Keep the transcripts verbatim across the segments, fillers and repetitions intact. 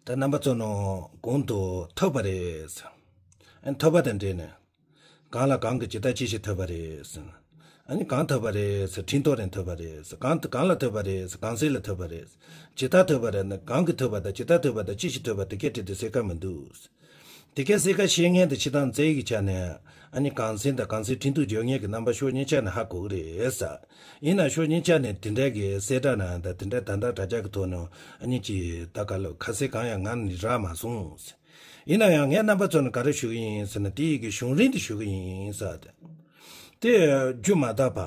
ད་རྣམ་པ་ཚོ་ནང་གོང་དུ་ཐོབ་པ་རེད། ཨ་ནི་ཐོབ་པ་དང་འབྲེལ་ནས། གང་ལ་གང་གི་ཇི་ལྟར་ཅི་ཞིག་ཐོབ་པ་རེད། ཨ་ནི་གང་ཐོབ་པ་རེད། ཁྲིམས་ཐོག་ནས་ཐོབ་པ་རེད། གང་གང་ལ་ཐོབ་པ་རེད། གང་ཟག་ལ་ཐོབ་པ་རེད། ཇི་ལྟར་ཐོབ་པ་རེད་ན་གང་གིས་ཐོབ་པ་དང་ཇི་ལྟར་ཐོབ་པ་དང་ཅི་ཞིག་ཐོབ་པ་དེ་གའི་གྲས་དེ་གསལ་ཁ་མི་འདུག་དེ་གའི་གསལ་ཁ་ཤེས་མཁན་དེ་སྤྱིར་བཏང་རྩ་བའི་ཆ་ནས་ཨ་ནི་གང་ཟག་དང་གང་ཟག་ཁྲིམས་ཐོག་འཇོག་མཁན་གྱི་རྣམ་པ་ཕྱོགས་གཉིས་ཆ་ནས་ཧ་གོ་གི་རེད་ས། ཡིན་ན་ཕྱོགས་གཉིས་ཆ་ནས་དེ་འདྲ་གི་གསལ་བསྒྲགས་ནང་དང་དེ་འདྲ་ད་ལྟ་དྲ་རྒྱ་གི་ཐོག་ནས་ཨ་ནི་ཅིག་ད་ག་ལོ་ཁ་གསལ་གང་ཡང་ང་ནི་རག་མ་སོང་། ཡིན་ན་ཡང་ངས་རྣམ་པ་ཚོ་ནི་ག་རེ་ཞུ་གི་ཡིན་ཟེར་ན་དེ་ཡི་གི་བྱུང་རིམ་དེ་ཞུ་གི་ཡིན་ས། དེ་རྒྱུ་མ་དག་པ།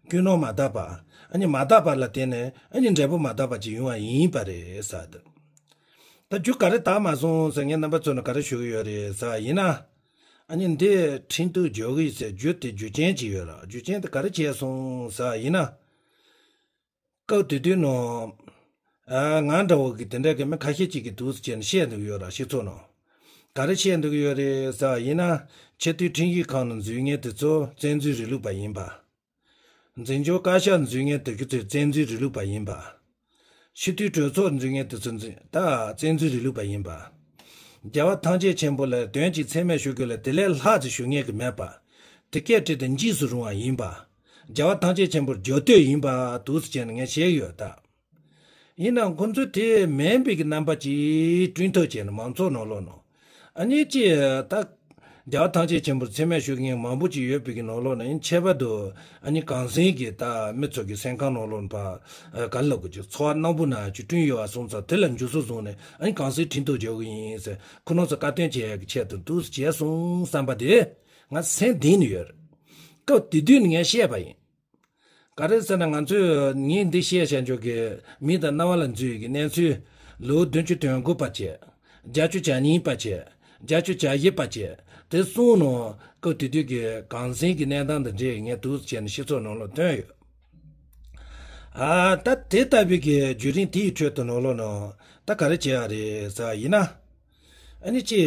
རྒྱུ་ནོར་མ་དག་པ། ཨ་ནི་མ་དག་པ་ལ་བརྟེན་ནས་ཨ་ནི་འབྲས་བུ་མ་དག་པ་ཅིག་ཡོང་བ་ཡིན་པ་རེད་ས། ད་རྒྱུ་ག་རེ་དག་མ་སོང་ཟེར་ངས་རྣམ་པ་ཚོ་ནི་ག་རེ་ཞུ་གི་ཡོད་རེད་ས་ཡིན་ན། ཨ་ནི་འདི་ཁྲིམས་ཐོག་འཇོག་གི་ཡིན་ཟེར་རྒྱུ་དེ་རྒྱུ་རྐྱེན་ཅིག་ཡོད་ར་རྒྱུ་རྐྱེན་དེ་ག་རེ་བྱས་སོང་ཟེར་ཡིན་ན། སྐབས་དེ་དུས་ནང་། ཨ་ང་འདྲ་བོ་གི་དེ་འདྲ་གི་མི་ཁ་ཤས་ཅིག་གིས་འདུག་ཟེར་ནས་བཤད་འདུག་ཡོད་ར་སྤྱི་ཚོགས་ནང་། ག་རེ་བཤད་འདུག་ཡོད་རེད་ཟེར་བ་ཡིན་ན། ཆེས་མཐོའི་ཁྲིམས་ཞིབ་ཁང་ནང་འཛུལ་མཁན་དེ་ཚོ་བཙན་འཛུལ་རིང་ལུགས་པ་ཡིན་པ། འཛིན་སྐྱོང་བཀའ་ཤག་འཛུལ་མཁན་དེ་ཚོ་བཙན་འཛུལ་རིང་ལུགས་པ་ཡིན་པ། སྤྱི་འཐུས་གྲོས་ཚོགས་འཛུལ་མཁན་དེ་ཚོ་འཛིན་ད་བཙན་འཛུལ་རིང་ལུགས་པ་ཡིན་པ། རྒྱལ་བ་ཐམས་ཅད་མཁྱེན་པ་ལ་དོན་གཅིག་མཚན་སྨད་ཞུ་དགོས་ལ་དེ་ལས་ལྷག་ཙམ་ཞུ་མཁན་གྱི་མེད་པ། དེ་སྐད་བྲིས་ཏེ་འཇིགས་སུ་རུང་བ་ཡིན་པ། རྒྱལ་བ་ཐམས་ཅད་མཁྱེན་པར་བརྗོད་འདོད་ཡིན་པ་འདུག་སེ་བྱས་ནས་ངས་བཤད་ཡོད་ད། ཡིན་ནའང་ཁོ་ཚོས་དེ་མིན་པའི་གི་རྣམ་པ་ཅིག་བསྐྲུན་ཐབས་བྱས་ནས་མང་ཚོགས་ནང་ལོགས་ནང་། ཨ་ནི་ཅི་ད། རྒྱལ་བ་ཐམས་ཅད་མཁྱེན་པར་མཚན་སྨད་ཞུ་མཁན་མང་པོ་ཅིག་ཡོད་པའི་གི་ནང་ལོགས་ནང་ཡིན་ཁྱད་པར་དུ་ཨ་ནི་གངས་སེང་གི་ད་མི་ཚོ་གི་སེམས་ཁམས་ནང་ལོགས་ཕར་ག་ལབ་དགོས་ཀྱི་ཚོར་བ་རྣོན་པོ་ན་ཅིག་བསྐྲུན་ཡོད་པ་སོང་ཙང་དེ་ལ་འཇུ་བཟུང་བཟུང་ནས་ཨ་ནི་གངས་སེང་ཁྲིམས་ཐོག་འཇོག་གི་ཡིན་ཟེར་ཁོ་རང་ཚོ་བཀའ་བསྟན་བྱེད་ཡག་གི་ཆེད་དུ་འདུག་སེ་བྱས་སོང་བསམ་པ་དེ་ང་སེམས་གཏིང་ནས་ཡོད་རེད། སྐབས་དེ་དུས་ནས་ངས་བཤད་པ་ཡིན། ག་རེ་ཟེར་ན་ང་ཚོས་ངས་འདི་བཤད་བྱ་འཇོག་གི་མི་དང་རྣ་བ་ལ་འཛུལ་ཡོད་ཀྱི་གནས་ཚུལ་ལོ་བདུན་ཅུ་དོན་དགུ་པ་བྱས། བརྒྱད་ཅུ་གྱ་གཉིས་པ་བྱས། བརྒྱད་ཅུ་གྱ་བཞི་པ་བྱས། དེ་གསུམ་ནང་སྐབས་དེ་དུས་ཀྱི་གངས་སེང་གི་གནས་སྟངས་དང་འབྲེལ་ངས་འདུག་སེ་བྱས་ནས་སྤྱི་ཚོགས་ནང་ལ་བཏོན་ཡོད། ཨ་ད་དེ་ལྟ་བུའི་གི་བརྒྱུད་རིམ་དེའི་ཁྲོད་དུ་ནང་ལོགས་ནང་ད་ག་རེ་བྱས་ཡ་རེད་ཟེར་བ་ཡིན་ན། ཨ་ནི་ཅི།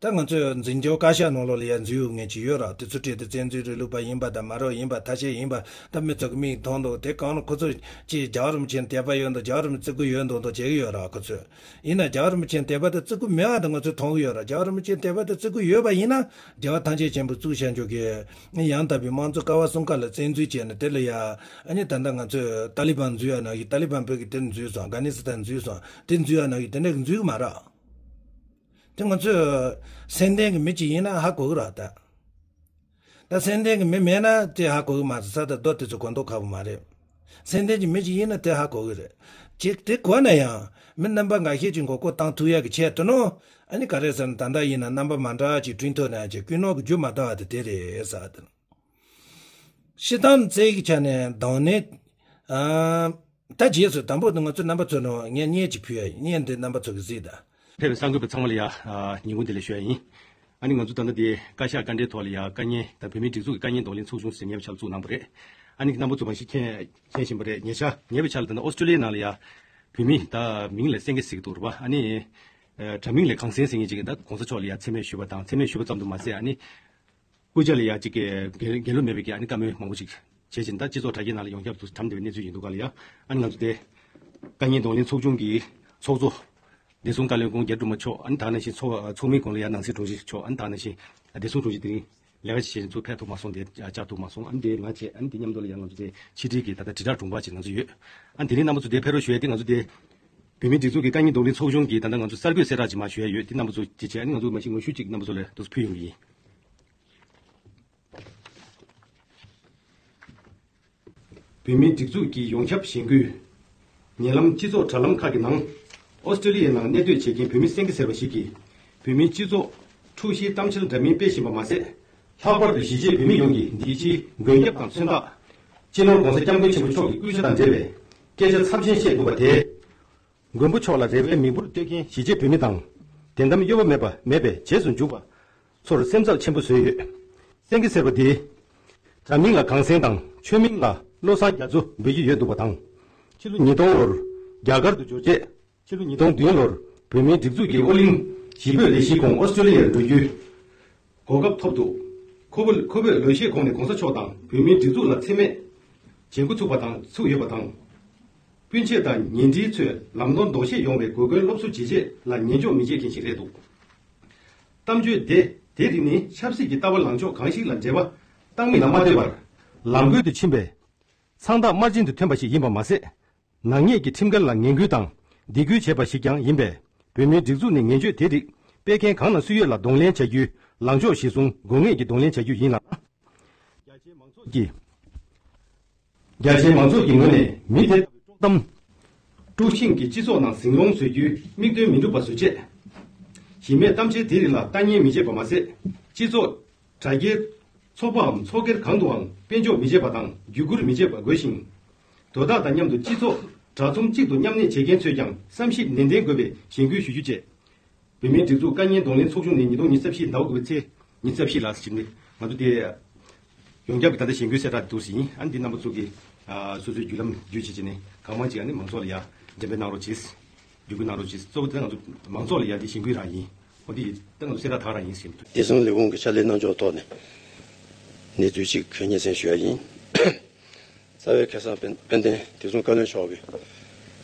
ད་ང་ཚོས་འཛིན་སྐྱོང་བཀའ་ཤག་ནང་ལོགས་ལ་ཡར་འཛུལ་ཡོང་མཁན་ཅིག་ཡོད་ར་དེ་ཚོ་བྲིས་ཏེ་བཙན་འཛུལ་རིང་ལུགས་པ་ཡིན་པ་དང་མ་རབས་ཡིན་པ་ཐ་ཤལ་ཡིན་པ་ད་མི་ཚོ་གི་མིག་མཐོང་འདུག་དེ་གང་ལ་ཁོ་ཚོ་ཅིག་རྒྱལ་བ་རིན་པོ་ཆེ་དད་པ་ཡོད་འདུག་རྒྱལ་བ་རིན་པོ་ཆེ་བརྩི་བཀུར་ཡོད་འདུག་འདུག་བྱེད་ཀྱི་ཡོད་ར་ཁོ་ཚོས། ཡིན་ན་རྒྱལ་བ་རིན་པོ་ཆེ་དད་པ་དང་བརྩི་བཀུར་མེད་པ་དང་ང་ཚོས་མཐོང་གི་ཡོད་ར་རྒྱལ་བ་རིན་པོ་ཆེ་དད་པ་དང་བརྩི་བཀུར་ཡོད་པ་ཡིན་ན་རྒྱལ་བ་ཐམས་ཅད་མཁྱེན་པ་བཙུགས་བྱ་འཇོག་གི་ཡང་དག་པའི་དམངས་གཙོ་ཀ་བ་གསུམ་ཀ་ལ་བཙན་འཛུལ་བྱས་ནས་དེ་ལ་ཡ་ཨ་ནི་ད་ལྟ་ང་ཚོས་ཏཱ་ལི་བན་འཛུལ་ཡ་ན་གི་ཏཱ་ལི་བན་བོད་ཀྱི་དེར་འཛུལ་སོང་ཨབ་གྷ་ནི་སི་ཐན་འཛུལ་སོང་དེ་འཛུལ་ཡ་ན་གི་དེ་འདྲ་གི་འཛུལ་གི་མ་ར། དེ་ང་ཚོས་སེམས་ལྡན་གྱི་མི་གཅིག་ཡིན་ན་ཧ་གོ་གི་ར་ད། ད་སེམས་ལྡན་གྱི་མི་མེད་ན་དེ་ཧ་གོ་གི་མ་རེད་ས་ད་རྡོ་དེ་ཚོ་གོ་མདོག་ཁ་པོ་མ་རེད། སེམས་ལྡན་གྱི་མི་གཅིག་ཡིན་ན་དེ་ཧ་གོ་གི་རེད། ཅིག་དེ་གོ་ན་ཡང་མི་རྣམ་པ་འགའ་ཤས་ཀྱིས་མགོ་སྐོར་བཏང་ཐུབ་ཡག་གི་ཆེད་དུ་ནོ། ཨ་ནི་ག་རེ་ཟེར་ན་ད་ལྟ་ཡིན་ན་རྣམ་པ་མ་འདྲ་ཅིག་བསྐྲུན་ཐུབ་ན་ཅིག་ཀུན་སློང་གི་རྒྱུ་མ་ལྟ་བ་དེ་དེ་རེད་ས་དེ། སྤྱིར་བཏང་རྩ་བའི་ཆ་ནས་གདོང་ནས། ཨ། ད་རྗེས་སུ་དང་པོ་དེ་ང་ཚོ་རྣམ་པ་ཚོ་ནང་ངས་བརྙན་ཅིག་ཕུལ་ཡ་ཡིན། བརྙན་འདི་རྣམ་པ་ཚོ་གིས་གཟིགས་དང་། ཕེབས་པའི་གསར་འགོད་པ་ཚང་མ་ལ་ཡ། ཨ། ཉིན་གུང་བདེ་ལེགས་ཞུ་ཡ་ཡིན། ཨ་ནི་ང་ཚོ་ད་ལྟ་དེ་བཀའ་ཤག་བཀའ་འབྲེལ་ཐོག་ལ་ཡ་བཀའ་རྙིང་དང་བོད་མིའི་སྒྲིག་འཛུགས་ཀྱི་བཀའ་རྙིང་གདོང་ལེན་ཚོགས་ཆུང་ཟེར་ཉེ་བའི་ཆར་བཙུགས་གནང་བ་རེད། ཨ་ནི་རྣམ་པ་ཚོ་མ་གཞི་མཁྱེན་མཁྱེན་བཞིན་པ་རེད། ཉེ་ཆར་ཉེ་བའི་ཆར་ལ་ད་ལྟ་ཨོ་སི་ཀྲོ་ལི་ཡའི་ནང་ལ་ཡ། བོད་མི་ད་མིང་ལ་སེང་གེ་ཟེར་གྱི་འདུག་རེད་པ། ཨ་ནི། ཨ། དྲ་མིང་ལ་གངས་སེང་ཟེར་མཁན་ཅིག་གིས་ད་གོང་ས་མཆོག་ལ་ཡ་མཚན་སྨད་ཞུས་པ་དང་མཚན་སྨད་ཞུས་པ་ཙམ་དུ་མ་ཟད་ཨ་ནི། སྐུ་ཕྱྭ་ལ་ཡ་གཅིག་གི་འགན་འགན་ལོ་མེད་པའི་གི་ཨ་ནི་བཀའ་མོལ་མང་པོ་ཅིག་བྱས་ཅིང་ད་སྤྱི་ཚོགས་དྲ་རྒྱའི་ནང་ལ་ཡོངས་ཁྱབ་ཏུ་དམ་བདེ་བའི་གནས་ཚུལ་ཡིན་འདུག་ག་ལ་ཡ། ཨ་ནི་ང་ཚོ་དེ་བཀའ་རྙིང་གདོང་ལེན་ཚོགས་ཆུང་གི་ཚོགས་གཙོ་བདེ་སྲུང་བཀའ་བློན་ཁོང་རྒྱ་རི་སྒྲོལ་མ་མཆོག་ཨ་ནི་ད་ནང་བཞིན་ཚོགས་ཚོགས་མིའི་ཁོངས་ལ་ཡ་ནང་སྲིད་དྲུང་ཆེ་མཆོག་ཨ་ནི་ད་ནང་བཞིན་བདེ་སྲུང་དྲུང་ཆེ་དེ་རིང་ལས་ཀ་བྱེད་བཞིན་ཚུར་ཕེབས་ཐུབ་མ་སོང་། དེ་བཅར་ཐུབ་མ་སོང་། ཨ་ནི་དེ་ང་བཅས་ཨ་ནི་དེ་མཉམ་དུ་ལ་ཡ་ང་ཚོ་དེ་ཕྱི་དྲིལ་གྱི་ད་ལྟ་དྲིལ་བསྒྲགས་དྲུང་འཕར་ཅིག་ང་ཚོ་ཡོད། ཨ་ནི་དེ་རིང་རྣམ་པ་ཚོ་དེ་ཕེབས་རོགས་ཞུ་ཡ་དེ་ང་ཚོ་དེ་བོད་མིའི་སྒྲིག་འཛུགས་ཀྱི་བཀའ་རྙིང་གདོང་ལེན་ཚོགས་ཆུང་གི་ད་ལྟ་ང་ཚོ་གསར་འགོད་གསལ་བསྒྲགས་ཅིག་མར་ཞུ་ཡ་ཡོད། དེ་རྣམ་པ་ཚོ་དེ་བྱས་ཨ་ནི་ང་ཚོ་མ་གཞི་ངོ་བཤུས་ཅིག་རྣམ་པ་ཚོ་ལ་དུ་ཕུལ་ཡོང་གི་ཡིན། བོད་མིའི་སྒྲིག་འཛུགས་ཀྱི་ཡོངས་ཁྱབ་གཞེན་སྐུལ། ཉེ་ལམ་སྤྱི་ཚོགས་དྲ་ལམ་ཁག་གི་ནང་། ཨོ་སི་ཀྲོ་ལི་ཡའི་ནང་གནས་སྡོད་བྱེད་མཁན་བོད་མི་སེང་གེ་ཟེར་བ་ཞིག་གིས། བོད་མིའི་སྤྱི་ཚོགས་འཁྲུག་གཞིའི་གཏམ་འཆལ་འདྲ་མིན་སྤེལ་བཞིན་པ་མ་ཟད། ལྷག་པར་དུ་གཞིས་བྱེས་བོད་མི་ཡོངས་ཀྱིས་འདིའི་ཕྱིའི་མགོན་སྐྱབས་དང་མཚོན་རྟགས། སྤྱི་ནོར་༧གོང་ས་༧སྐྱབས་མགོན་ཆེན་པོ་མཆོག་གི་སྐུ་ཕྱྭ་དང་འབྲེལ་བའི་སྐད་ཆ་ཚབས་ཆེན་བཤད་འདུག་པ་དེས། མགོན་པོ་མཆོག་ལ་རེ་བའི་མིག་འབུར་གཏོད་མཁན་གཞིས་བྱེས་བོད་མི་དང་། བདེན་གཏམ་གཡོ་བ་མེད་པ་མེད་པའི་རྗེས་སུ་འཇུག་པ་ཚོར་སེམས་འཚབ་ཆེན་པོ་བཟོས་ཡོད། སེང་གེ་ཟེར་བ་འདིས། དྲ་མིང་ལ་གངས་སེང་དང་ཆོས་མིང་ལ་བློ་བཟང་རྒྱ་མཚོ་འབོད་ཀྱི་ཡོད་འདུག་པ་དང་། ཕྱི་ལོ་ཉིས་སྟོང་ལོར་རྒྱ་གར་དུ་འབྱོར་རྗེས། ཕྱི་ལོ་ཉིས་སྟོང་བདུན་ལོར་བོད་མིའི་སྒྲིག་འཛུགས་ཀྱི་ཨོ་གླིང་གཞིས་སྤོས་ལས་གཞིའི་ཁོངས་ཨོ་སི་ཀྲོ་ལི་ཡར་འགྲོ་རྒྱུའི་གོ་སྐབས་ཐོབ་འདུག་ཁོ་བོ་ཁོ་བོས་ལོ་ཤས་གོང་ནས་གོང་ས་མཆོག་དང་བོད་མིའི་སྒྲིག་འཛུགས་ལ་མཚན་སྨད་བྱེད་འགོ་ཚུགས་པ་དང་ཚུགས་ཡོད་པ་དང་། སྤུན་མཆེད་དང་ཉེ་འབྲེལ་ཚོས་ལམ་སྟོན་ལྡོག་ཤེས་ཡོང་བའི་གོ་སྐོན་སློབ་གསོ་བྱེད་ཆེད་ལ་ཉན་འཇོག་མི་བྱེད་མཁན་ཞིག་རེད་འདུག་གཏམ་བརྗོད་དེ་དེ་རིགས་ནི་ཆབ་སྲིད་ཀྱི་ལྟ་བ་ལངས་ཕྱོགས་གང་ཞིག་ལ་འགྲེལ་པ་བཏང་མིན་ལ་མ་ལྟོས་པར། ལམ་བགོད་དུ་ཕྱིན་པའི་མཚང་རྟགས་དམར་རྗེན་དུ་ཐོན་པ་ཞིག་ཡིན་པ་མ་ཟད། ནག་ཉེས་ཀྱི་ཁྲིམས་འགལ་ལ་ངན་སྐུལ་དང་སྡིགས་སྐུལ་བྱས་པ་ཞིག་ཀྱང་ཡིན་པས། བོད་མིའི་སྒྲིག་འཛུགས་ནས་ངན་སྤྱོད་དེ་རིགས་སྤེལ་མཁན་གང་ལ་སུས་ཡོད་ལ་གདོང་ལེན་བྱ་རྒྱུའི་ལངས་ཕྱོགས་གཞིར་བཟུང་དགོས་ངེས་ཀྱི་གདོང་ལེན་བྱ་རྒྱུ་ཡིན་ལ། རྒྱ་ཆེའི་མང་ཚོགས་ཀྱི་རྒྱ་ཆེའི་མང་ཚོགས་ཀྱི་ངོས་ནས་མི་དེ་ལྟ་བུའི་དཀྲོག་གཏམ། དཀྲུག་ཤིང་གིས་སྤྱི་ཚོགས་ནང་ཟིང་སློང་བཟོ་རྒྱུའི་མིག་སྟོན་མི་འགྲུབ་པ་བཟོ་ཆེད། གཞི་མེད་གཏམ་འཆལ་དེ་རིགས་ལ་ལྟ་ཉན་མི་བྱེད་པ་མ་ཟད། སྤྱི་ཚོགས། དྲ་རྒྱའི་ཚོགས་པའམ་ཚོགས་སྒེར་གང་དུའང་དཔེ་འཇོག་མི་བྱེད་པ་དང་བརྒྱུད་བསྐུར་མི་བྱེད་པ་དགོས་ཤིང་། དོ་བདག་དང་མཉམ་དུ་སྤྱི་ཚོགས་དྲ་ཚོམས་གཅིག་ཏུ་མཉམ་གནས་བྱེད་མཁན་ཚོས་ཀྱང་བསམ་ཞིབ་ནན་ཏན་དགོས་པའི་གཞེན་སྐུལ་ཞུ་རྒྱུ་བཅས། བོད་མིའི་སྒྲིག་འཛུགས་བཀའ་རྙིང་གདོང་ལེན་ཚོགས་ཆུང་ནས་ཉིས་སྟོང་ཉི་ཤུ་རྩ་བཞི་ཟླ་བ་དགུ་པའི་ཚེས་ཉི་ཤུ་རྩ་བཞི་ལ་ཟིན་ནས་ང་ཚོ་དེ་ཡོངས་ཁྱབ་ཀྱི་ད་ལྟ་གཞེན་སྐུལ་གསལ་བསྒྲགས་འདུག་ཟིན། ཨ་ནི་འདི་རྣམ་པ་ཚོ་གིས་ཨ་སོ་སོའི་བརྒྱུད་ལམ་བརྒྱུད་བྱས་བྱས་ནས་གང་མང་ཅིག་ཨ་ནི་མང་ཚོགས་ལ་ཡ་འགྲེམས་སྤེལ་གནང་རོགས་གྱིས། བརྒྱུད་སྐུལ་གནང་རོགས་གྱིས། གཙོ་བོ་དེ་ང་ཚོ་མང་ཚོགས་ལ་ཡ་དེ་གཞེན་སྐུལ་རང་ཡིན། ཨོ་དེ་ད་ང་ཚོ་གསལ་བསྒྲགས་དག་རང་ཡིན་ཟེར་གྱི་འདུག་བདེ་སྲུང་ལས་ཁུངས་ཀྱི་ཕྱག་ལས་གནང་ཕྱོགས་ཐོག་ནས་གནས་ཚུལ་ཅིག་སྙན་སེང་ཞུ་ཡ་ཡིན། རྩ་བའི་ཁ་སང་དཔལ་དཔལ་ལྡན་བདེ་སྲུང་བཀའ་བློན་མཆོག་གིས་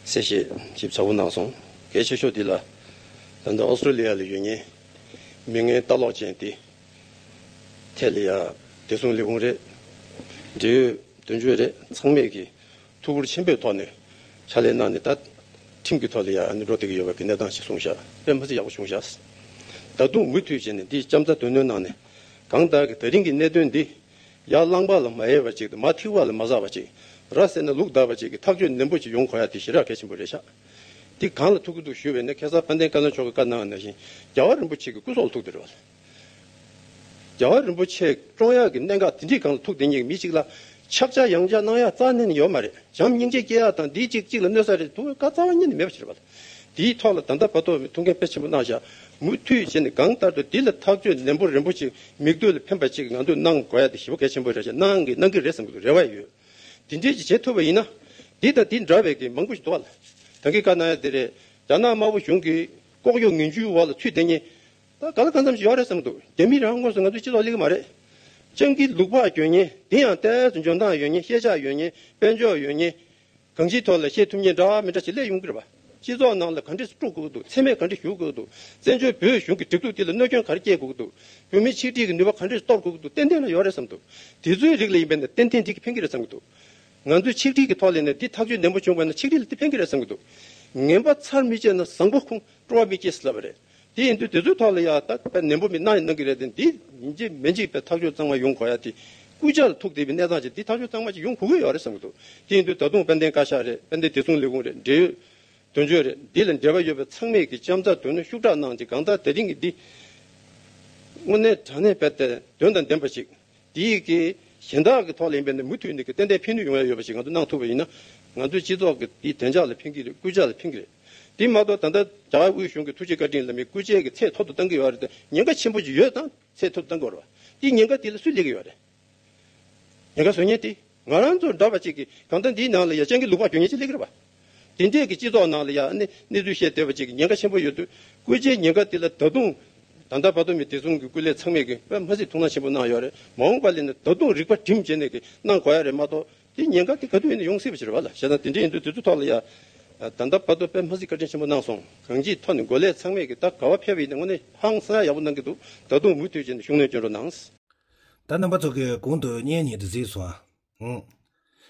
གསལ་བཤད་ཞིབ་ཚགས་པོ་གནང་སོང་། གལ་ཆེ་ཤོས་འདི་ལ་ད་ལྟ་ཨོ་སི་ཀྲོ་ལི་ཡ་ལ་ཡོད་མཁན་མི་ངན་ལྟ་ལོག་ཅན་དེ་ཐད་ལ་ཡ་བདེ་སྲུང་ལས་ཁུངས་རེད། འབྲེལ་ཡོད་དོན་གཅོད་རེད། ཚང་མས་ཀྱི་ཐུགས་ཁུར་ཆེན་པོའི་ཐོག་ནས་ཕྱག་ལས་གནང་ནས་ད་ཁྲིམས་ཀྱི་ཐོག་ལ་ཡ་ཨ་ནི་འགྲོ་བསྡད་ཀྱི་ཡོད་པ་གི་གནས་སྟངས་ཤིག་བཟུང་བཞག་དཔེ་མི་སྲིད་ཡག་པོ་བྱུང་བཞག་ད་དུང་མུ་མཐུད་བྱས་ནས་འདི་ལྕམ་ཚ་དོན་སྣོད་གནང་ནས་གང་ལྟར་གྱི་ད་རིང་གི་གནད་དོན་འདི་ཡར་རླངས་པ་ལ་མ་ཡལ་བ་ཅིག་དང་མར་ཐིགས་པ་ལ་མ་ཟག་པ་ཅིག་ར་བསད་ན་ལུག་བདའ་བ་ཅིག་གི་ཐག་གཅོད་ནན་པོ་ཅིག་ཡོང་དགོས་ཡ་དེ་ཞེ་དྲག་གལ་ཆེན་པོ་རེད་ཤག་དེ་གང་ལ་ཐུག་གི་འདུག་ཞུས་པས་ན་ཁ་སང་དཔལ་ལྡན་བཀའ་བློན་མཆོག་གིས་བཀའ་གནང་བ་ནང་བཞིན་རྒྱལ་བ་རིན་པོ་ཆེ་གི་སྐུ་སྲོག་ལ་ཐུག་བསྡད་རེད་བ། རྒྱལ་བ་རིན་པོ་ཆེ་བཀྲོངས་ཡག་གི་གནད་འགག་དེ་འདྲའི་སྒང་ལ་ཐུག་བསྡད་མཁན་གྱི་མི་གཅིག་ལ་ཕྱག་རྒྱ་ཡང་རྒྱ་གནང་ཡག་རྩ་ནས་ཡོད་མ་རེད། བྱམས་སྙིང་རྗེ་སྐྱེ་ཡག་དང་འདིའི་གཅིག་གཅིག་ལ་གནོད་ས་རེད་ཐུག་ཡག་རྩ་བ་ཉིད་ནས་མེད་པ་ཞིག་རེད་པ། དེའི་ཐོག་ལ་ད་ལྟ་བར་དུ་ཐུགས་འགན་དཔེ་ཆེན་པོ་གནང་བཞག་མུ་མཐུད་བྱས་ནས་གང་ལྟར་དུ་འདི་ལ་ཐག་གཅོད་ནན་པོ་རིན་པོ་ཆེ་མིག་ལྟོས་ལ་ཕན་པ་ཅིག་ང་ཚོས་གནང་དགོས་ཡག་དེ་ཞེ་པོ་གལ་ཆེན་པོ་རེད་ཤག་གནང་གི་གནང་གི་རེད་བསམ་གི་འདུག་རེ་བ་ཡོད། དེ་འདྲས་ཅིག་བྱེད་ཐུབ་པ་ཡིན་ན། འདི་དང་འདི་འདྲ་བའི་གི་མང་པོ་ཞིག་འདུག་བ་ལ། ད་གིན་བཀའ་གནང་ཡག་དེ་རེད། རྒྱ་ནག་དམར་པོ་གཞུང་གི་ལྐོག་གཡོ་ངན་ཇུས་འོག་ལ་ཚུད་བསྡད་མཁན། ད་ག་ལ་གང་འཚམ་ཞིག་ཡོད་རེད་བསམ་འདུག་རྒྱ་མི་རང་དངོས་སུ་ང་ཚོའི་སྤྱི་ཚོགས་སླེབས་ཀྱི་མ་རེད། སྤྱང་ཀི་ལུག་ལྤགས་གྱོན་མཁན་དེ་ཡང་ཏོག་ཙམ་འཇོན་ཐང་ཡོད་མཁན་ཤེས་བྱ་ཡོད་མཁན་དཔལ་འབྱོར་ཡོད་མཁན། གང་ཅིའི་ཐོག་ལ་བཤད་ཐུབ་མཁན་འདྲ་མི་འདྲ་ཞིག་སླེབས་ཡོང་གི་རེད་པ། སྤྱི་ཚོགས་ནང་ལ་ག་འདྲས་སེ་དཀྲུག་དགོས་ཀྱི་འདུག་མཚན་སྨད་ག་འདྲས་ཞུ་དགོས་ཀྱི་འདུག་བཙན་བྱོལ་བོད་གཞུང་གི་སྒྲིག་འཛུགས་འདི་ལ་གནོད་སྐྱོན་ག་རེ་སྐྱེལ་དགོས་ཀྱི་འདུག་བོད་མིའི་ཆིག་སྒྲིལ་གྱི་ནུས་པ་ག་འདྲས་སེ་གཏོར་དགོས་ཀྱི་འདུག་ཏན་ཏན་ལ་ཡོད་རེད་བསམ་འདུག་དེ་ཚོའི་རིགས་ལ་ཡིན་པས་ན་ཏན་ཏན་འདི་གིས་ཕན་གྱི་རེད་བསམ་གྱི་འདུག་ང་ཚོའི་ཆིག་སྒྲིལ་གྱི་ཐོག་ལ་ནས་འདི་ཐག་གཅོད་ནན་པོ་བྱུང་བ་ན་ཆིག་སྒྲིལ་ལ་འདི་ཕན་གྱི་རེད་བསམ་གྱི་འདུག་ངན་པ་ཚར་མི་བཅད་ན་བཟང་པོ་ཁུངས་སྤྲོ་བ་མི་སྐྱེ་ཟེར་ལབ་པ་རེད། དེ་ཡིན་དུས་དེ་ཚོའི་ཐོག་ལ་ཡ་ད་དཔེ་ནན་པོ་མི་གནང་ཡང་གནང་གི་རེད་དེ། འདི་ཡིན་གཅིག་མིན་གཅིག་དཔེ་ཐག་གཅོད་གཙང་མ་ཡོང་དགོས་ཡ་དེ། སྐུལ་ལྕག་ལ་ཐུག་བསྡད་པའི་གནས་སྟངས་ཅིག་འདི་ཐག་གཅོད་གཙང་མ་ཅིག་ཡོང་དགོས་ཀྱི་ཡོད་རེད་བསམ་གྱི་འདུག་དེ་ཡིན་དུས་ད་དུང་དཔལ་ལྡན་བཀའ་ཤག་རེད། དཔལ་ལྡན་བདེ་སྲུང་ལས་ཁུངས་རེད། འབྲེལ་ཡོད་དོན་གཅོད་རེད། འདི་ལ་འབྲེལ་བ་ཡོད་པའི་ཚང་མས་ཀྱི་ལྕམ་ཚ་དོན་ནི་ཤུགས་དྲག་གནང་ཅིག་གང་ལྟར་དེ་རིང་གི་འདི་དངོས་གནས་དྲང་གནས་དཔེ་དེ་དོན་དང་ལྡན་པ་ཅིག་དེའི་གི་གཞན་དག་གི་ཐོག་ལ་ཡིན་པས་ན་མུ་མཐུད་ནས་ཀྱི་ཏན་ཏན་ཕན་ནུས་ཡོང་ཡ་ཡོད་པ་ཞིག་ང་ཚོ་གནང་ཐུབ་པ་ཡིན་ན། ང་ཚོའི་སྤྱི་ཚོགས་ཀྱི་དེའི་བདེ་འཇགས་ལ་ཕན་གྱི་རེད། སྐུལ་ལྕག་ལ་ཕན་གྱི་རེད། དེ་མ་གཏོགས་ད་ལྟ་རྒྱ་གར་དབུས་གཞུང་གི་ཐུགས་རྗེ་བཀའ་དྲིན་ལ་མི་སྐུལ་ལྕག་གི་ཚད་མཐོ་རུ་བཏང་གི་ཡོད་རེད་དེ། ཉེན་ཁ་ཆེན་པོ་ཅིག་ཡོད་ཙང་ཚད་མཐོ་རུ་བཏང་གི་ཡོད་རེད་བ། དེ་ཉེན་ཁ་དེ་ལ་སུས་སླེབས་ཀྱི་ཡོད་རེད། ཉེན་ཁ་བཟོ་མཁན་དེ་ང་རང་ཚོ་འདྲ་བ་ཅིག་གིས་གང་ལྟར་འདིའི་ནང་ལ་ཡ་སྤྱང་ཀི་ལུག་ལྤགས་གྱོན་མཁན་ཅིག་སླེབས་ཀྱི་རེད་བ། དེ་འདྲས་ཀྱི་སྤྱི་ཚོགས་ནང་ལ་ཡ་ཨ་ནི་གནས་ཚུལ་བཤད་བསྡད་པ་ཅིག་གི་ཉེན་ཁ་ཆེན་པོ་ཡོད་དུས། སྐུལ་ལྕག་ཉེན་ཁ་དེ་ལ་ད་དུང་ད་ལྟ་བར་དུ་མི་བདེ་སྲུང་གི་སྐུ་ལས་ཚང་མས་ཀྱི་དཔེ་མ་སྲིད་ཐུགས་སྣང་ཆེན་པོ་གནང་ཡོད་རེད། མ་འོངས་པ་ལ་ནི་ད་དུང་རིག་པ་སྒྲིམ་བྱས་ནས་ཀྱི་གནང་དགོས་ཡ་རེད་མ་གཏོགས། དེ་ཉེན་ཁ་དེ་ག་དུས་ཡིན་ན་ཡོང་སྲིད་པ་ཞིག་རེད་བ་ལ། བྱས་ཙང་དེ་འདྲ་ཡིན་དུས་དེ་ཚོའི་ཐོག་ལ་ཡ། ད་ལྟ་བར་དུ་དཔེ་མ་སྲིད་བཀའ་དྲིན་ཆེན་པོ་གནང་སོང་། གང་ཅིའི་ཐོག་ནས་འགོ་ལས་ཚང་མས་ཀྱི་ད་ག་བ་ཕེབས་པ་ཡིན་ན་དངོས་གནས་ཧང་སང་ཡག་པོ་གནང་གི་འདུག་ད་དུང་མུ་མཐུད་བྱས་ནས་ཤུགས་སྣོན་སྐྱོན་རོགས་གནང་། ད་རྣམ་པ་ཚོ་གིས་གོང་དུ་བརྙན་གཉིས་དེ་གཟིགས་སོང་ཨ། ཨང་།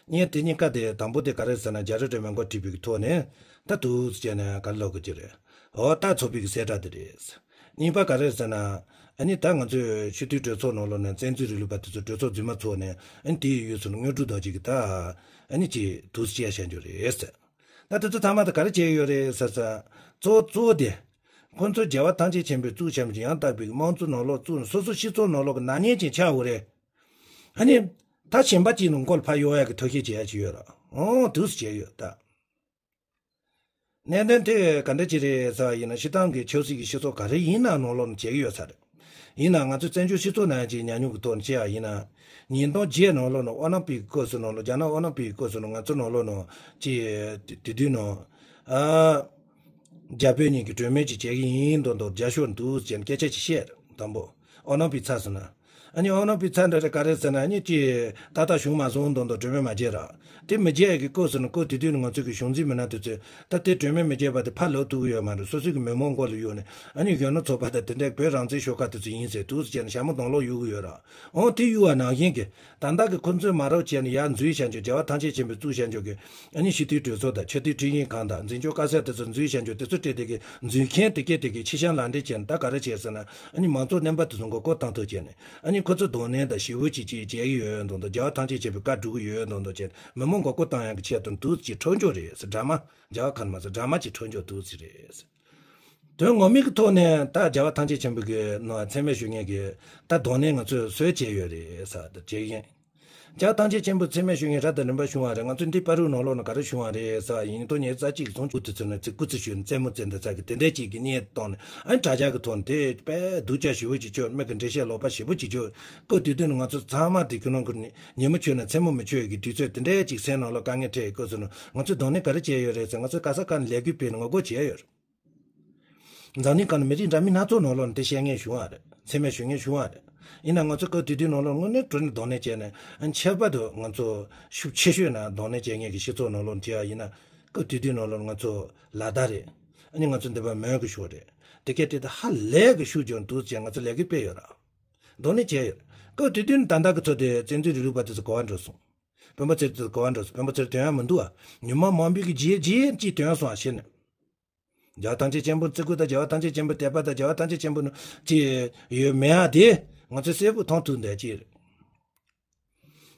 བརྙན་དེ་གཉིས་ཀ་དེ་དང་པོ་དེ་ག་རེ་ཟེར་ན། རྒྱ་རི་སྒྲོལ་མས་འགོ་ཁྲིད་པའི་ཐོག་ནས་ད་འདུག་སེ་བྱས་ནས་ག་རེ་ལབ་དགོས་ཀྱི་རེད། འོ་ད་ཚོགས་པའི་གི་གསལ་བསྒྲགས་དེ་རེད། གཉིས་པ་ག་རེ་ཟེར་ན། ཨ་ནི་ད་ང་ཚོས་ཆོས་དད་གྲོས་ཚོགས་ནང་ལོགས་ནས་བཙན་འཛུལ་རིང་ལུགས་པ་དེ་ཚོ་གྲོས་ཚོགས་རྫུན་མ་ཚོགས་ནས། ཨ་ནི་དེའི་ཡུལ་ཚོ་ནས་དངོས་གྲུབ་རྡོ་རྗེ་གིས་ད་ཨ་ནི་ཅིག་འདུག་སེ་བྱས་བཞག་རྒྱུ་རེད་ཟེར། ད་དེ་ཚོ་ཚང་མ་ད་ག་རེ་བྱས་ཡོད་རེད་ཟེར་ཙང་། གཙོ་བོ་གཙོ་བོ་དེ། ཁོ་ཚོ་རྒྱལ་བ་ཐམས་ཅད་མཁྱེན་པའི་གཙུག་བྱམས་ཀྱི་ཡང་དག་པའི་དམངས་གཙོ་ནང་ལོགས་བཙུགས་ནས་སོ་སོ་སྤྱི་ཚོགས་ནང་ལོགས་ཀྱི་ནག་ཉེས་ཅན་ཆགས་ཡོད་རེད། ཨ་ནི། ད་གཞན་པ་གཅིག་ནང་མགོ་ལ་ཕར་གཡུག་ཡག་གི་ཐབས་ཤེས་བྱེད་ཡག་ཅིག་ཡོད་ར། འོང་འདུག་སེ་བྱས་ཡོད་ད། གནད་དོན་དེ་ག་འདྲ་ཅིག་རེད་ཟེར་བ་ཡིན་ན། སྤྱིར་བཏང་གི་ཆབ་སྲིད་ཀྱི་སྤྱི་ཚོགས་ག་རེ་ཡིན་ན་ནང་ལོགས་ནས་བྱེད་ཀྱི་ཡོད་ས་རེད། ཡིན་ནའང་ང་ཚོ་བཙན་བྱོལ་སྤྱི་ཚོགས་ནང་ཅིག་ཉམས་མྱོང་གི་ཐོག་ནས་བཤད་ཡག་ཡིན་ན། ཉིས་སྟོང་བརྒྱད་ནང་ལོགས་ནང་ཨོ་ལིམ་པིག་གི་སྐབས་སུ་ནང་ལོགས། རྒྱ་ནག་ཨོ་ལིམ་པིག་གི་སྐབས་སུ་ནང་ང་ཚོ་ནང་ལོགས་ནང་ཅིག་དེ་དུས་ནང་། ཨ། རྒྱ་བོད་གཉིས་ཀྱི་གྲོས་མོལ་ཅིག་བྱེད་ཀྱི་ཡིན་མདོག་མདོག་རྒྱབ་ཤོག་འདུག་ཟེར་ནས་སྐད་ཆ་ཅིག་བཤད། དང་པོ། ཨོ་ལིམ་པིག་ཚར་སོང་ན། ཨ་ནི་ཨོ་ནོ་པི་ཚ་འདྲ་རེ་ག་རེ་ཟེར་ན་ཨ་ནི་ཅི་ཏག་ཏག་བྱུང་མ་སོང་དོན་དུ་གྲོས་མོལ་མ་བྱས་ར། དེ་མི་བྱས་ཀྱི་སྐོར་ཟེར་ན་སྐོར་དེ་དུས་ནི་ང་ཚོ་གི་གཞུང་འཛིན་མི་སྣ་དེ་ཚོས་ད་དེ་གྲོས་མོལ་མི་བྱས་པ་དེ་ཕར་ལོག་ཐུབ་ཀྱི་ཡོད་མ་རེད། སོ་སོ་གི་མི་མང་མགོ་ལ་གཡུག་ནས་ཨ་ནི་གཞོན་ནུ་ཚོགས་པ་དང་དེ་འདྲའི་བོད་རང་བཙན་ཤོག་ཁག་དེ་ཚོ་ཡིན་ཟེར་འདུག་ཟེར་ནས་ཞྭ་མོ་གདོང་ལོག་གཡུག་གི་ཡོད་ར། འོ་དེ་གཡུག་པ་ནང་བཞིན་གྱི་ད་ལྟ་གི་ཁོ་ཚོས་མ་རབས་བྱས་ནས་ཡར་འཛུལ་བྱ་འཇོག་རྒྱལ་བ་ཐམས་ཅད་མཁྱེན་པས་བཙུགས་བྱ་འཇོག་གི་ཨ་ནི་སྤྱི་འཐུས་གྲོས་ཚོགས་དང་ཆེས་མཐོའི་ཁྲིམས་ཞིབ་ཁང་དང་འཛིན་སྐྱོང་བཀའ་ཤག་དེ་ཚོ་འཛུལ་བྱ་འཇོག་དེ་ཚོ་སྤྲད་དེ་གི་འཛུལ་མཁན་དེ་གས་དེ་གས་ཕྱི་བཤམས་ལག་འབྲེལ་བྱས་ནས་ད་ག་རེ་བྱས་ཟེར་ན་ཨ་ནི་མང་ཚོགས་རྣམ་པ་དེ་ཚོ་མགོ་སྐོར་བཏང་ཐུབ་བྱས་ནས་ཨ་ནི་ཁོ་ཚོ་གདོང་ལེན་དང་ཞི་བོ་ཅིག་ཅིག་བྱེད་ཀྱི་ཡོད་དོན་དུ་རྒྱལ་བ་ཐམས་ཅད་མཁྱེན་པའི་བཀའ་སྒྲུབ་ཀྱི་ཡོད་དོན་དུ་བྱས་མི་མང་མགོ་སྐོར་བཏང་ཡག་གི་ཆེད་དུ་འདུག་ཅིག་འཕྲོ་འཇོག་རེད་ཟེར། ཌ་ར་མ་རྒྱལ་བ་ཁ་ནས་མ་ཟེར་ཌ་ར་མ་ཅིག་འཕྲོ་འཇོག་འདུག་ཟེར་རེད་ཟེར། དོན་ངོ་མའི་གི་ཐོག་ནས་ད་རྒྱལ་བ་ཐམས་ཅད་མཁྱེན་པའི་གི་ནང་མཚན་སྨད་ཞུ་མཁན་གི་ད་གདོང་ལེན་ང་ཚོས་སུས་བྱས་ཡོད་རེད་ཟེར་ད་བྱས་ཡིན། རྒྱལ་བ་ཐམས་ཅད་མཁྱེན་པའི་མཚན་སྨད་ཞུ་མཁན་རབ་དང་རིམ་པ་བྱུང་བ་རེད། ང་ཚོ་འདི་བར་དུ་ནང་ལོགས་ནས་ག་རེ་བྱུང་བ་རེད་ཟེར་བ་ཡིན་དོན་ཉེར་རྩ་གཅིག་ཚོང་ཆུང་དེ་ཚོ་ནས་ཚིག་སྐུ་ཚེ་ཞུས་ནས་རྩེད་མོ་རྩེ་འདི་ཚ་གི་དེ་འདྲས་ཅིག་གི་བརྙན་བཏང་ནས་ཨ་ནི་དྲ་རྒྱ་གི་ཐོག་ནས་དེ་དཔེ་སྡུག་ཅག་ཞེ་པོ་ཅིག་བྱོས། མི་གི་འགྲེལ་བཤད་ལོག་པ་ཞེ་པོ་ཅིག་བྱོས། སྐབས་དེ་དུས་ནས་ང་ཚོ་ཚང་མ་དེ་ཁྱོད་རང་གི་ཉིན་མོ་ཆོད་ནས་མཚན་མོ་མི་ཆོད་ཀྱི་དུས་ཚོད་དེ་འདྲས་ཅིག་སེམས་ནང་ལ་དཀའ་ངལ་འཕྲད་ཡོད་སྐབས་སུ་ནས་ང་ཚོས་གདོང་ལེན་ག་རེ་བྱས་ཡོད་རེད་ཟེར། ང་ཚོས་ག་ས་ག་ནས་ལས་འགུལ་སྤེལ་ནས་ངོ་རྒོལ་བྱས་ཡོད་རེད། འཛམ་གླིང་སྒང་ནས་མི་རིགས་འདྲ་མིན་སྣ་ཚོགས་ནང་ལོགས་ནས་དེ་བཤད་མཁན་བྱུང་བ་རེད། མཚན་སྨད་ཞུ་མཁན་བྱུང་བ་རེད། ཡིན་ན་ང་ཚོ་སྐབས་དེ་དུས་ནང་ལོགས་དངོས་གནས་དྲང་གནས་གདོང་ལེན་བྱས་ནས་ཁྱད་པར་དུ་ང་ཚོ་ཤུགས་ཆེ་ཤོས་ནས་གདོང་ལེན་བྱེད་མཁན་གྱི་སྤྱི་ཚོགས་ནང་ལོགས་ནས་བྱས་པ་ཡིན་ན། སྐབས་དེ་དུས་ནང་ལོགས་ང་ཚོ་ལ་དྭགས་རེད། ཨ་ནི་ང་ཚོ་འདི་པ་མོན་གྱི་ཕྱོགས་རེད། དེ་གས་དེ་ད་ཧ་ལས་གི་ཤུགས་རྒྱག་འདུག་ཅེས་ང་ཚོ་ལས་འགུལ་སྤེལ་ཡོད་ར། གདོང་ལེན་བྱས་ཡོད། སྐབས་དེ་དུས་ནས་ད་ལྟ་གི་ཚོ་དེ་བཙན་འཛུལ་རིང་ལུགས་པ་དེ་ཚོ་ག་པར་འགྲོ་སོང་། བོན་པོ་ཚེ་རིང་དེ་ཚོ་ག་པར་འགྲོ་སོང་། བོན་པོ་ཚེ་རིང་དོན་ཡང་མི་འདུག་ཨ། ཉི་མ་མང་པོའི་གི་རྗེས་རྗེས་ཅིག་དོན་སོང་ཨ་ཤེས་ནས། རྒྱལ་བ་ཐམས་ཅད་མཁྱེན་པ་བརྩི་བཀུར་དང་རྒྱལ་བ་ཐམས་ཅད་མཁྱེན་པ་དད་པ་དང་རྒྱལ་བ་ཐམས་ཅད་མཁྱེན་པ་ནི་ཅི་ཡོད་མེད་ཨ་དེ་ང་ཚོས་གསལ་པོ་མཐོང་ཐུབ་འདོད་ཅི་རེད།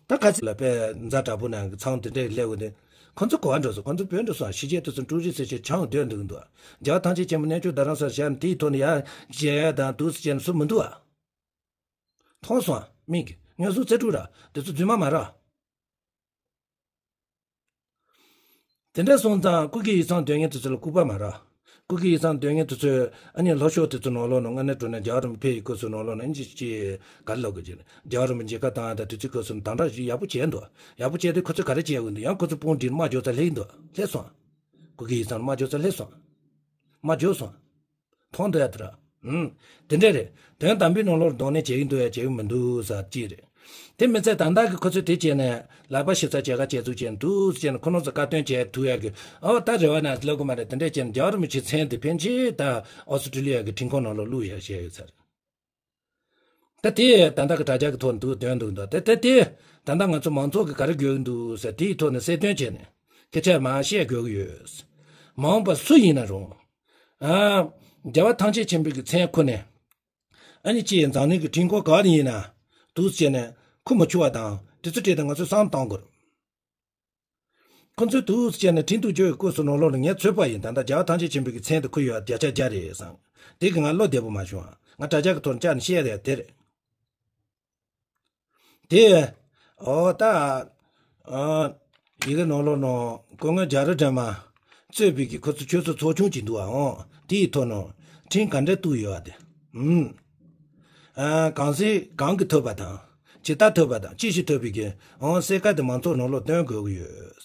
ད་ག་ཚོད་ལ་དཔེ་ཛ་དྲག་པོ་ནང་གི་ཚང་དེ་འདྲས་སླེབས་འོང་དེ། ཁོ་ཚོ་ག་པར་འགྲོ་སོང་། ཁོ་ཚོ་བོད་འགྲོ་སོང་། ཕྱི་རྒྱལ་དུ་སོང་འབྲུ་རིགས་ཟེར་བྱས་ཆང་སྡོད་འདུག་འདུག་རྒྱལ་བ་ཐམས་ཅད་མཁྱེན་པ་གནས་མཆོག་རྡ་རམ་ས་ལ་བཞག་ནས་དེའི་ཐོག་ནས་ཡར་བཞེས་ཡ་དང་འདུག་ཟེར་བྱས་ནས་སུ་མི་འདུག་ཨ། མཐོང་སོང་ཨ་མིག་གིས། སྔོན་སོང་རྩེ་དྲུག་ར་དེ་ཚོ་རྫུན་མ་མ་ར། དེ་འདྲ་སོང་ཙང་སྐུ་སྒེར་ཡིག་ཚང་སྡོད་མཁན་དེ་ཚོ་ལ་ལྐུགས་པ་མ་ར། སྐུ་སྒེར་ཡིག་ཚང་སྡོད་མཁན་དེ་ཚོས་ཨ་ནི་ལྷོ་ཕྱོགས་དེ་ཚོ་ནང་ལོགས་ནས་དངོས་གནས་དྲང་གནས་རྒྱལ་བ་རིན་པོ་ཆེ་ཕེབས་ཡི་སྐབས་སུ་ནང་ལོགས་ནས་ཨ་ནི་ཅི་ག་རེ་ལབ་དགོས་ཀྱི་རེད། རྒྱལ་བ་རིན་པོ་ཆེ་མཇལ་ཁ་བཏང་ཡ་དང་དེ་ཚོའི་སྐབས་སུ་དམ་དྲག་ཞིག་ཡག་པོ་བྱས་འདུག་ཡག་པོ་བྱས་དུས་ཁོ་ཚོས་ག་རེ་བྱས་ཡོད་འདུག་ཡང་ཁོ་ཚོ་དཔུང་སྒྲིག་དམག་འཇོག་ས་སླེབས་འདུག་སླེབས་སོང་། སྐུ་སྒེར་ཡིག་ཚང་དམག་འཇོག་ས་སླེབས་སོང་། དམག་འཇོག་སོང་། མཐོང་འདུག་ཡ་དེ་ར། ཨུམ། དེ་འདྲ་རེད། དོན་དམ་པའི་ནང་ལོགས་གདོང་ལེན་བྱེད་ཀྱི་འདུག་ཡ་བྱེད་ཀྱི་མི་འདུག་ཟེར་གཅིག་རེད། དེ་མི་ཚད་ད་ལྟ་གི་ཁོ་ཚོས་དེ་བྱས་ནས་ལག་པ་ཞིབ་ཚགས་བྱེད་ག་བྱེད་ཚུལ་བྱས་འདུག་ཟེར་ནས་ཁོ་རང་ཚོ་བཀའ་བསྟན་བྱས་ཐུབ་ཡ་གི་ཨོ་ད་རེ་བ་ན་ལབ་གི་མ་རེད། དེ་འདྲ་བྱས་ནས་རྒྱལ་བ་རིན་པོ་ཆེའི་མཚན་དེ་ཕན་ཆད་ད་ཨོ་སི་ཀྲི་ལི་ཡ་གི་ཁྲིམས་ཁང་ནང་ལོགས་བླུག་ཡ་བྱས་ཡོད་ཚར། ད་དེ་ད་ལྟ་གི་དྲ་རྒྱ་གི་ཐོག་འདུག་དོན་འདུག་འདུག་དེ་དེ་དེ་ད་ལྟ་ང་ཚོ་མང་ཚོགས་ཀྱི་ག་རེ་དགོས་ཀྱི་འདུག་ཟེར་དེའི་ཐོག་ནས་གསལ་སྟོན་བྱས་ནས་སྐད་ཆ་མང་བཤད་དགོས་ཀྱི་ཡོད། མ་འོངས་པ་སུ་ཡིན་ན་རུང་། ཨ། རྒྱལ་བ་ཐམས་ཅད་མཁྱེན་པའི་གི་མཚན་ཁུར་ནས། ཨ་ནི་ཅི་ཡིན་འཛམ་གླིང་གི་ཁྲིམས་ཁང་ག་ནས་ཡིན་ན། འདུག་བྱས་ནས་ཁུར་མི་ཆུག་པ་དང་དེ་ཚོ་བྲིས་ཏེ་ང་ཚོས་བསམ་བཏང་དགོས། ཁོ་ཚོས་འདུག་བྱས་ནས་ཁྲིམས་གཏུག་རྒྱུ་ཡི་སྐབས་སུ་ནང་ལོགས་ལ་ངས་ཚོད་དཔག་ཡིན། ད་ལྟ་རྒྱལ་བ་ཐམས་ཅད་མཁྱེན་པའི་གི་མཚན་དེ་ཁུར་ཡོད་བརྒྱ་ཆ་བརྒྱ་རེད་བསམ། དེ་གི་ང་བློ་བདེ་པོ་མ་བྱུང་། ང་དྲ་རྒྱ་གི་ཐོག་ནས་བཅར་ནས་བཤད་རེད་དེ་རེད། དེ། ཨོ་ད། ཨ། ཡི་གེ་ནང་ལོགས་ནང་སྐུ་ངོ་རྒྱ་རི་སྒྲོལ་མ་གཙོས་པའི་གི་ཁོ་ཚོ་ཆོས་ཚོགས་ཚོགས་ཆུང་ཅིག་འདུག་ཨ། ཨོ་དེའི་ཐོག་ནང་ཁྲིམས་ག་འདྲ་གཏུག་ཡོད་ཨ་དེ། ཨུམ། ཨ། གང་ཟེར་གང་གིས་ཐོབ་པ་དང་ཇི་ལྟར་ཐོབ་པ་དང་ཅི་ཞིག་ཐོབ་པའི་གི་ཨོ་གསལ་ཁ་དེ་མང་ཚོགས་ནང་ལོགས་སྟོན་དགོས་ཀྱི་ཡོད།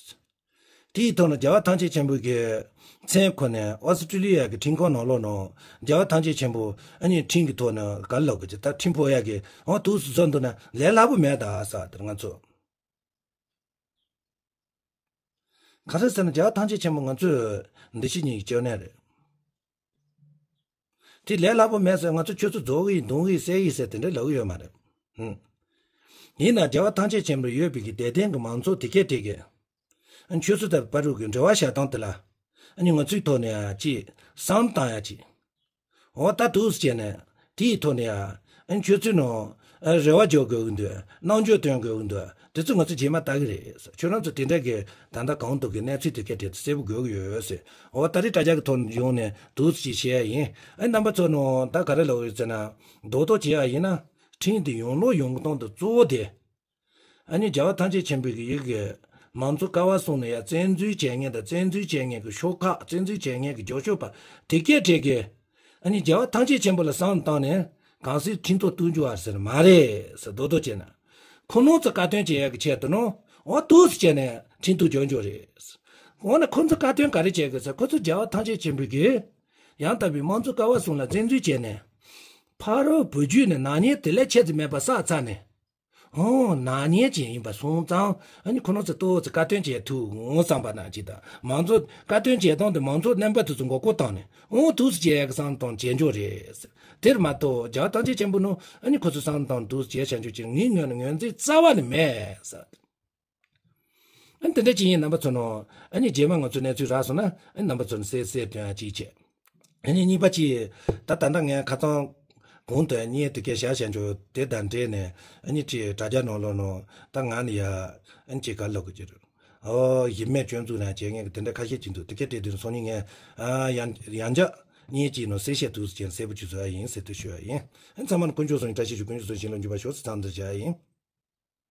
དེའི་ཐོག་ནས་རྒྱལ་བ་ཐམས་ཅད་མཁྱེན་པའི་གི་མཚན་ཁུར་ནས་ཨོ་སི་ཀྲི་ལི་ཡ་གི་ཁྲིམས་ཁང་ནང་ལོགས་ནང་རྒྱལ་བ་ཐམས་ཅད་མཁྱེན་པ་ཨ་ནི་ཁྲིམས་ཀྱི་ཐོག་ནས་ག་རེ་ལབ་དགོས་ཀྱི་ད་ཁྲིམས་ཕོག་ཡ་གི་ཨོ་འདུག་སེ་བཟོ་འདུག་ན་ལས་སླ་པོ་མེད་ད་ཟེར་དེར་ང་ཚོ། ག་རེ་ཟེར་ན་རྒྱལ་བ་ཐམས་ཅད་མཁྱེན་པ་ང་ཚོས་འདི་ཕྱི་གཉིས་ཀྱི་སྐྱོན་གནས་རེད། དེ་ལས་སླ་པོ་མེད་ཟེར། ང་ཚོ་ཁྱོད་ཚོ་རྫོགས་ཀྱི་ཡིན་གདུང་གི་ཡིན་བསད་ཀྱི་ཡིན་ཟེར་དེ་འདྲ་ལབ་ཀྱི་ཡོད་མ་རེད། ཧུམ། ཡིན་ན་རྒྱལ་བ་ཐམས་ཅད་མཁྱེན་པར་ཡོད་པའི་གི་དད་ལྡན་གྱི་མང་ཚོགས་དེ་གས་དེ་གས། ཨ་ནི་ཆོས་སྲིད་དང་བར་དུ་གི་འབྲེལ་བ་བཞག་སྟངས་དེ་ལ། ཨ་ནི་ང་ཚོའི་ཐོག་ནས་ཡང་ཅིག་བསམ་བཏང་ཡ་ཅིག་འོ་ད་འདུག་སེ་བྱས་ནས་དེའི་ཐོག་ནས་ཡང་ཨ་ནི་ཁྱོད་ཚོའི་ནང་ཨ་རེ་བ་འཇོག་དགོས་ཀྱི་འདུག་རྣམ་འགྱུར་སྟོན་དགོས་ཀྱི་འདུག་དེ་ཚོ་ང་ཚོ་རྗེས་མ་ལྟ་གི་རེད། ཁྱོད་རང་ཚོ་དེ་འདྲ་གི་ད་ལྟ་གང་འདུག་གི་གནས་ཚུལ་དེ་གས་དེ་གསལ་པོ་དགོས་ཀྱི་ཡོད་ཟེར། འོ་ད་རེས་དྲ་རྒྱ་གི་ཐོག་ནས་ཡོང་ནས་འདུག་སེ་བྱས་ཡིན། ཨ་ནི་རྣམ་པ་ཚོ་ནང་ད་ག་རེ་ལབ་ཡོད་ཟེར་ན། རྡོག་རྡོག་བྱས་ཡ་ཡིན་ན་ཁྲིམས་དེ་ཡོང་ལོག་ཡོང་སྟངས་དེ་གཙོ་བོ་དེ། ཨ་ནི་རྒྱལ་བ་ཐམས་ཅད་མཁྱེན་པའི་གི་ཡི་གེ་མང་གཙོ་ཀ་བ་གསུངས་ནས་ཡ་བཙན་འཛུལ་བྱེད་མཁན་དང་བཙན་འཛུལ་བྱེད་མཁན་གི་ཤོག་ཁག་བཙན་འཛུལ་བྱེད་མཁན་གི་རྒྱབ་སྐྱོར་པ་དེ་གས་དེ་གས་ཨ་ནི་རྒྱལ་བ་ཐམས་ཅད་མཁྱེན་པ་ལ་བསམ་བཏང་ནས་གང་ཟེར་ཁྲིམས་ཐོག་གཏུག་རྒྱུ་བ་ཟེར་མ་རེད་ཟེར་རྡོག་རྡོག་བྱས་ན། ཁོ་རང་ཚོ་བཀའ་བསྟན་བྱེད་ཡ་གི་ཆེད་དུ་ནོ། འོ་འདུག་སེ་བྱས་ནས་ཁྲིམས་གཏུག་རྒྱག་རྒྱུ་རེད། འོ་ན་ཁོ་ཚོ་བཀའ་བསྟན་ག་རེ་བྱེད་དགོས་ཟེར། ཁོ་ཚོ་རྒྱལ་བ་ཐམས་ཅད་མཁྱེན་པའི་གི་ཡང་དག་པའི་དམངས་གཙོ་ཀ་བ་གསུམ་ལ་བཙན་འཛུལ་བྱས་ནས། ཕ་རོལ་བོད་བརྒྱུད་ནས་ནག་ཉེས་དེ་ལས་ཆེ་ཙམ་མེད་པ་བསགས་ཚར་ནས། ཨོ་ནག་ཉེས་ཅན་ཡིན་པ་སོང་ཙང་ཨ་ནི་ཁོ་རང་ཚོ་ཏོག་ཙམ་བཀའ་བསྟན་བྱེད་ཐུབ་འོང་བསམ་པ་ནང་ཅིག་དང་། མང་ཚོགས་བཀའ་བསྟན་བྱེད་སྟངས་དེ་མང་ཚོགས་རྣམ་པ་དེ་ཚོ་མགོ་སྐོར་བཏང་ནས། ཨོ་ཐུགས་སུ་བྱེད་ཡག་གི་བསམ་བཏང་བྱེད་འཇོག་རེད་ཟེར། དེར་མ་གཏོགས་རྒྱ་གར་ཐམས་ཅད་ཆེན་པོ་ནང་ཨ་ནི་ཁོ་ཚོ་བསམ་བཏང་ཐུགས་སུ་བྱེད་བྱ་འཇོག་ཅིག་ངའི་ངོས་ནས་ངོས་འཛིན་རྩ་བ་ནས་མེད་ཟེར། ཨ་ནི་དེ་འདྲ་ཅིག་ཡིན། རྣམ་པ་ཚོ་ནང་ཨ་ནི་རྗེས་མ་ང་ཚོ་གནས་ཚུལ་རག་སོང་ན་ཨ་ནི་རྣམ་པ་ཚོ་ནས་གསལ་གསལ་སྟོན་ཡ་ཅིག་བྱེད། ཨ་ནི་གཉིས་པ་ཅིག་ད་ད་ལྟ་ངས་ཁ་སང་གོང་དུ་བརྙན་དེ་གའི་བཞག་བཞག་འཇོག་དེ་དང་འབྲེལ་ནས་ཨ་ནི་ཅིག་དྲ་རྒྱ་ནང་ལོགས་ནང་ད་ང་ནི་ཡ་ཨ་ནི་ཅིག་ག་ལབ་དགོས་ཀྱི་རེད། ཨོ་ཡིད་མེད་སྐྱོན་འཛུགས་ན་བྱེད་མཁན་གྱི་དེ་འདྲ་ཁ་ཤས་ཅིག་འདུག་དེ་གའི་གྲས་དེ་ཚོ་ནི་ངས་ཨ་ཡང་ཡང་བསྐྱར་བརྙན་ཅིག་ནང་གསལ་བཤད་ཐུགས་སུ་ཅན་གསལ་པོ་ཅིག་བཟོ་ཡ་ཡིན་ཟེར་དུ་ཞུ་ཡ་ཡིན། ཨ་ནི་ཚང་མ་ལ་དཀོན་མཆོག་གསུམ་གྱི་བཀྲ་ཤིས་ཤོག་དཀོན་མཆོག་གསུམ་ཞིང་ལ་འཇུག་པར་ཤོག་ཟེར་མཚམས་འདིར་བཞག་ཡ་ཡིན།